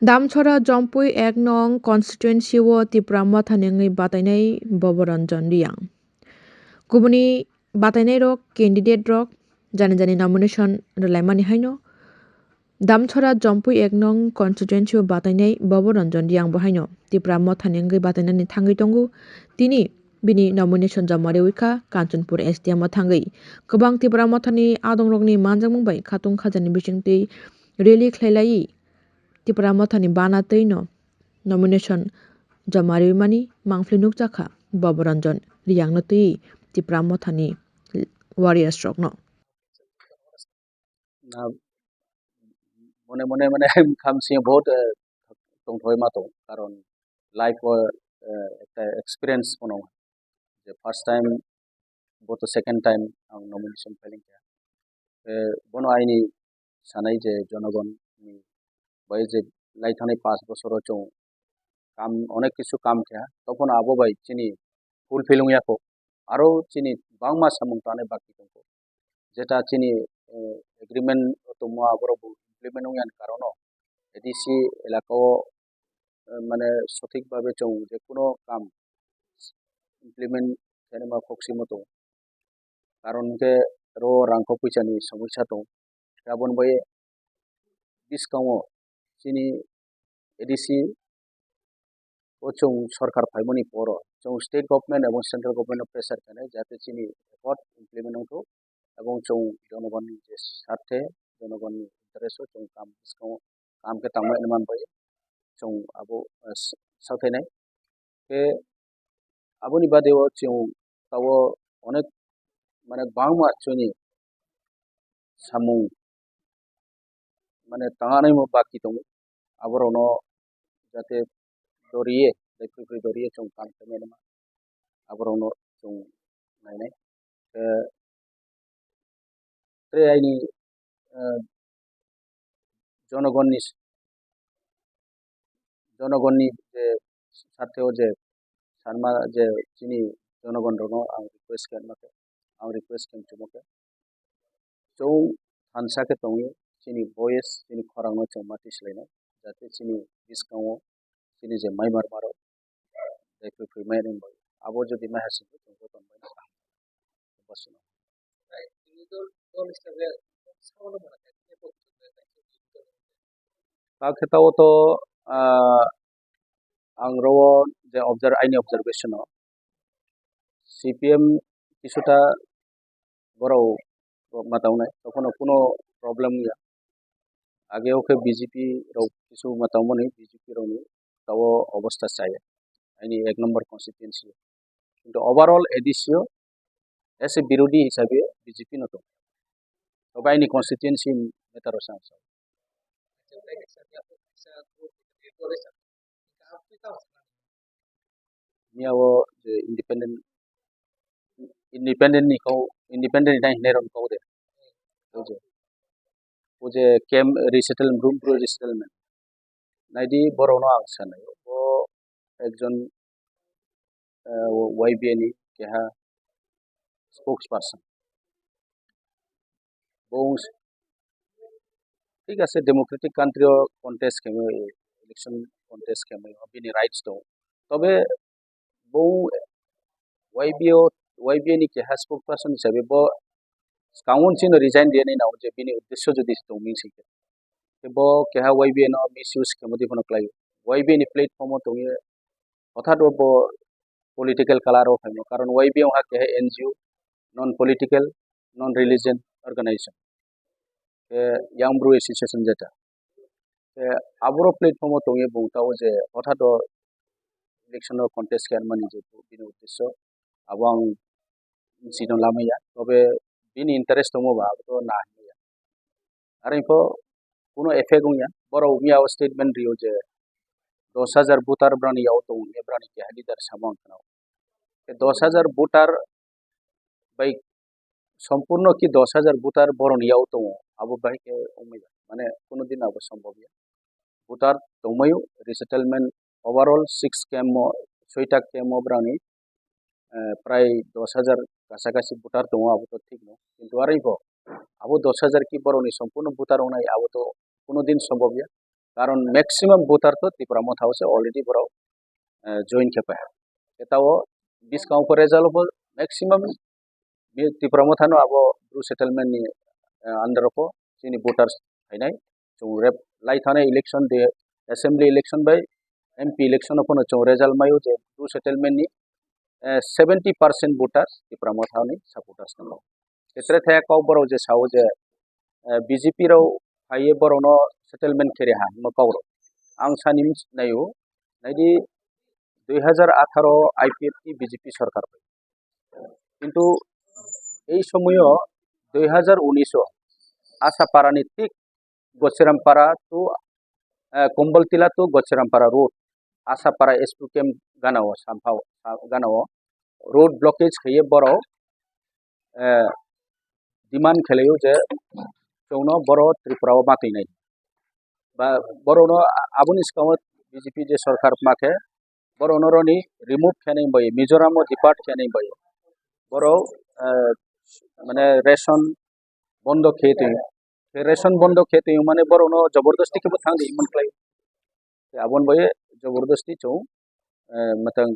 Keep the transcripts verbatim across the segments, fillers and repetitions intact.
Damchara Jompui ek nong constituency o Tipra Mothani wngwi batainai Boboranjan Riyang. Kubuni batainairok, candidate rok jani jani nomination rwlaimani haino Damchara Jompui ek nong constituency o batainai Boboranjan Riyang bo haino Tipra Mothani wngwi batainani thangwi tongo. Tini bini nomination joma riwi kha Kanchanpur S D M o thangwi. Kwbang Tipra Mothani adongrokni manjakmung bai khatung khajani bisingtwi rally khlailaiwi Tipra Mothani bana twi no nomination joma riwi mani mangpili nukjakha Boboranjan Riyang no twi Tipra Mothani warriors rok no. Na, mone mone mane kham sing bahut, eh, tongthoi ma tong, karon life o, eh, ekta experience phano je first time bo to second time ang nomination filing kha. Eh, bono aini sanai je jonogon ni bai je lai thanai paanch bosoro chwng kam, onek kisu kam kha, tokhono abo bai chini fulfill wngya kho. Aro chini bangma samung tanai baki tongkho. Jeta chini, eh, agreement tongmo aborok bo implement wngya ni karono A D C elaka o, eh, mane sothik babe chwng je kuno kam implement khainai ma khok simo tongo. Karon hwnkhe ro rang kok puisa ni somosya tongo. Aboni bai bwskango chini A D C o chwng sorkar phaimani poro chwng state government ebong central government no pressure khainai jate chini accord implement wngthok ebong chwng jonogonni je sarthe jonogonni interest o chwng kam bwskango kam khe tangma hwnwi man bai chwng abo, eh, s-, sauthainai. Khe aboni bade o chwng tabuk onek mane bangma chwngni samung mane tanganai mo baki tongo. Aborokno jate doriye, daiphri phri doriye chwng kam khe mani ma. Aborokno chwng nainai. Khe tre aini, eh, jonogonni, jonogonni je sarthe o je sanma je chini jonogon rokno ang request khe ma khe, ang request khe chuma khe. Chwng thansa khe tongwi chini voice, chini khorangno chwng ma tislainai, jate chini bwskango chini je mai mar maro, daiphri phri mai rwng bai. Abo jodi mai hasing khe chwng joto bai no kaham. Bosino. Khe tao to, ah, ang ro je observe, aini observation o C P M kisuta borok mataunai, tokhono kuno problem ya. Age o khe B J P rok kisu mataumani, B J P rokni tao obostha chaya. Aini ek number constituency. Kintu overall A D C o as a birodhi hisabe B J P no tong. Tobe aini constituency matter o sa ang sa. Miya o je independent, independent ni kau, independent ni nai hinai rok kau de. O je, o je camp resettlement, Bru, Bru resettlement. Naidi borok no ang sanai. Bo ekjon, eh, Y B A ni keha spokesperson. Bo wng-, thik ase, democratic country o contest khaimai, election contest khaimai, bini rights tongo. Tobe bo Y B O, Y B A ni keha spokesperson hisabe bo swkango chini resign rwnai nao je bini uddesyo jodi tongming se khe. Khe bo keha Y B A no misuse khaimani phano khlai. Y B A ni platform o tongwi hothat o bo political color o phaimo. Karon Y B A wngkha keha N G O, non political, non religion organization. Khe Young Bru Association jeta. Khe aboro platform o tongwi bung tao je hothat o election o contest khe mani je bini uddesyo abo ang sino lamaya. Tobe bini interest tongmo ba abo to na hinmaya. Are pho kuno effect wngya. Borok miya o statement rio je dos hajar voter brani yao tongo, brani keha leader samung khna. Dos hajar voter bai sompurno ki dos hajar voter boroni yao tongo, abo bai khe wngmaya. Mane kuno din abo sombhob ya. Voter tongmaio, resettlement overall six camp o, soita camp o brani, eh, prai dos hajar kasa kasi voter tongo, abo to thik no. Kintu are pho abo dos hajar ki boroni sompurno voter wngnai, abo to kuno din sombhob ya. Karon maximum voter to Tipra Motha o se already borok, eh, join khe pai. Etao biskang ko result bo maximum bi-, Tipra Motha no abo Bru settlement ni, eh, under ko chini voters phainai. Chung rep lai thane election de assembly election bai M P election o phano chung result mayo je Bru settlement ni, eh, seventy percent voters Tipra Motha ni supporters no. Ketre thaya kok borok je sao je, eh, B J P rok phaiye borokno settlement khe reha hinma kok rok. Ang sani naio, naidi dui hajar atharo I P F T B J P sorkar bai. Kintu ei somoyo dui hajar unis o Asapara ni thik Gochirampara to, eh, Komboltila to Gochirampara road, Asapara S P camp gana o sampha o, sa-, gana o road blockage khaiye borok, eh, demand khelaio je chwngno boro Tripura o matwi nai. Ba borokno aboni swkango B J P je sorkar ma khe borokno roni remove khe nai bai, Mizoram o depart khe nai bai. Borok, eh, mane ration bondo khe twi, ration bondo khe twi mane borokno jobordosti khe bo thang di man klai. Aboni bai jobordosti chwng, eh, matang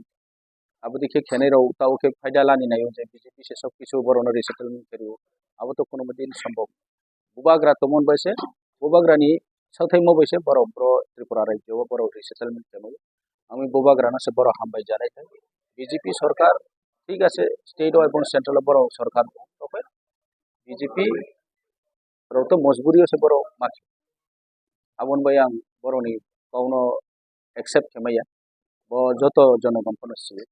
Abo dikhe khenai rok tao khe phaida lani naio je B J P se sok kisu borokno resettlement khe rio. Abo to kuno din sombok. Bubagra tongmon bai se, bubagra ni sakthaimo bai se borok bro Tripura rajyo o borok resettlement khe nai. Ami bubagra no se borok hambai janai thai. B J P sorkar thik ase state o ebong central o borok sorkar tongkhe B J P rok to mojburi o se borok ma khe. Aboni bai ang borokni kokno accept khe maya. Bo joto jonogon phano sio.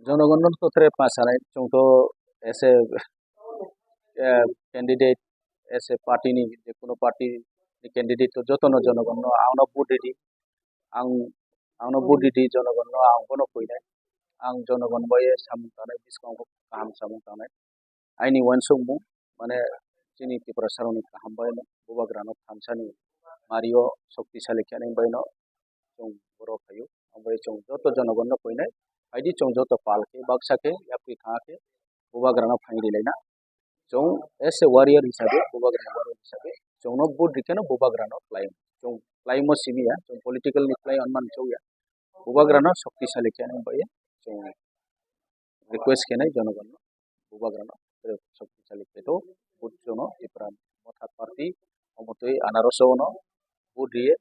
Jonogon no to tere pa sanai, chwng to as a, eh, candidate, as a party ni, je kuno party ni candidate to joto no jonogon no ang no vote ridi, ang, ang no vote ridi jonogon no ang bono koi nai, ang jonogon bai samung tanai, bwskango kaham samung tanai. Aini uansukmung, mane, chini Tiprasa rokni kaham bai no, bubagra no thansa ni mario shoktisali khe nai bai no, chwng boro phaio. Omo bai chwng joto jonogon no koi nai, phaidi chwng joto pal khe, baksa khe, yapri thangma khe, bubagra no phaini rilai na. Chwng as a warrior hisabe, bubagra ni warrior hisabe, chwng no vote rikhe no bubagra no khlai. Chwng khlaimo simi ya, chwng political ni khlai onman chau ya. Bubagra no shoktisali khe nai bai chwng request khe nai jonogon no, bubagra no shoktisali khe to, vote chwng no, Tipra Motha Party, omo twi anarso no vote riye,